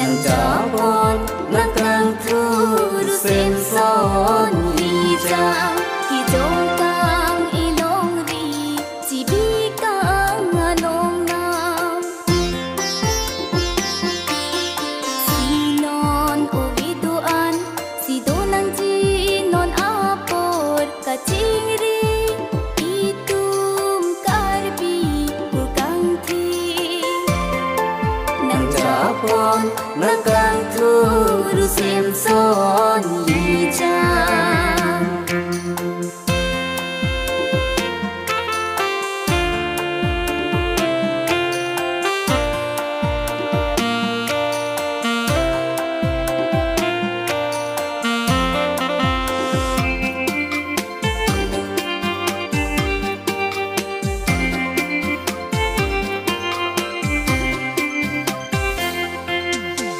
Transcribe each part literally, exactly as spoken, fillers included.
Nang japon nang kangthur Semson Lijang, kejongkang ilongri chibikang along nang. Si non ove do-an, si do nangji non apor kachingri itum Karbi purkangthi. Nang japon nang kangthur Semson Lijang.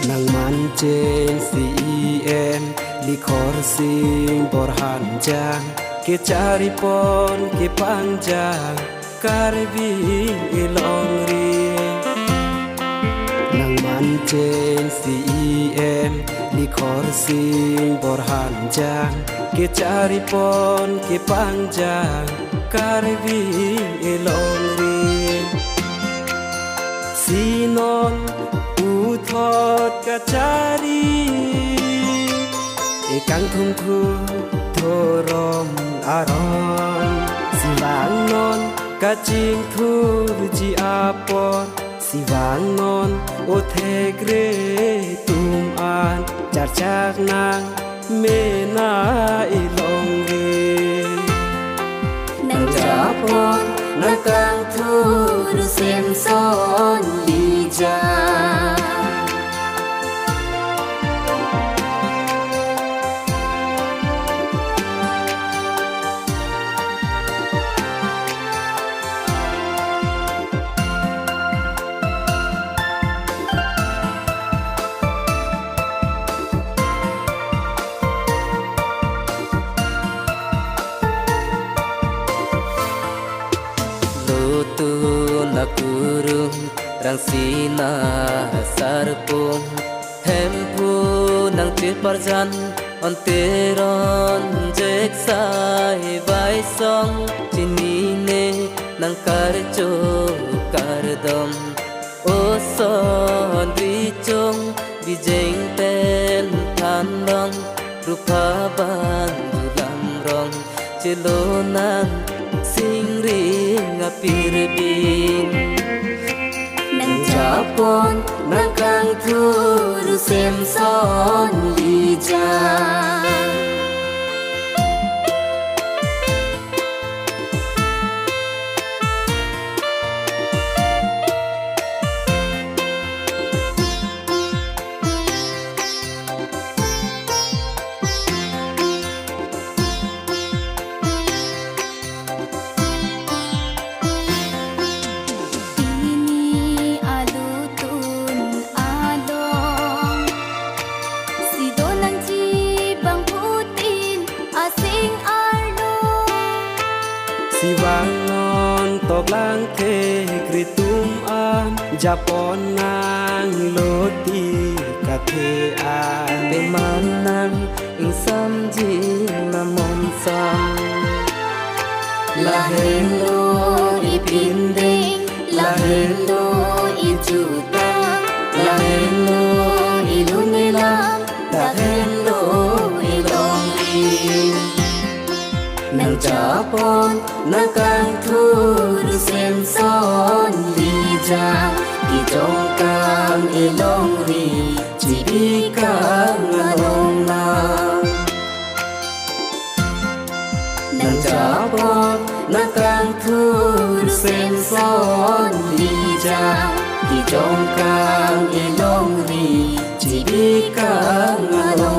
Nang mancheng C E M Likhorsing Borhanjang, kecharipon kepangjang Karbi ilongri. Nang mancheng C E M Likhorsing Borhanjang, kecharipon kepangjang Karbi ilongri. Si non puthot kachari, ekangthumthu dhorom aron. Si vangnon kachingthurji apor, si vangnon othekre atum an charchak nang mena ilongri. Nang japon nang kangthur Semson Lijang. Lotun akurung, rangsina sarpung, Hemphu nang cheparjan, on Teron jeksai vaisong, chinine nang karcho kardom. Oson richong bijeng pen thanlong, rupha bandulam rong, chelonang singring apirbing. Nang japon nang kangthur Semson Lijang. Pini alutun along, si do nangji bangphutin asing arlo. Si vangnon toklang thekre atum an, japon nang loti kathe an. Peman nang ingsamji namonsam. Lahenlo ipindeng, lahenlo ijuta, lahenlo ilun ilam, lahenlo ilongri. Nang japon nang kangthur Semson Lijang, kejongkang ilongri chibikang along nang. Nang japon nang kangthur Semson Lijang, kejongkang ilongri chibikang along.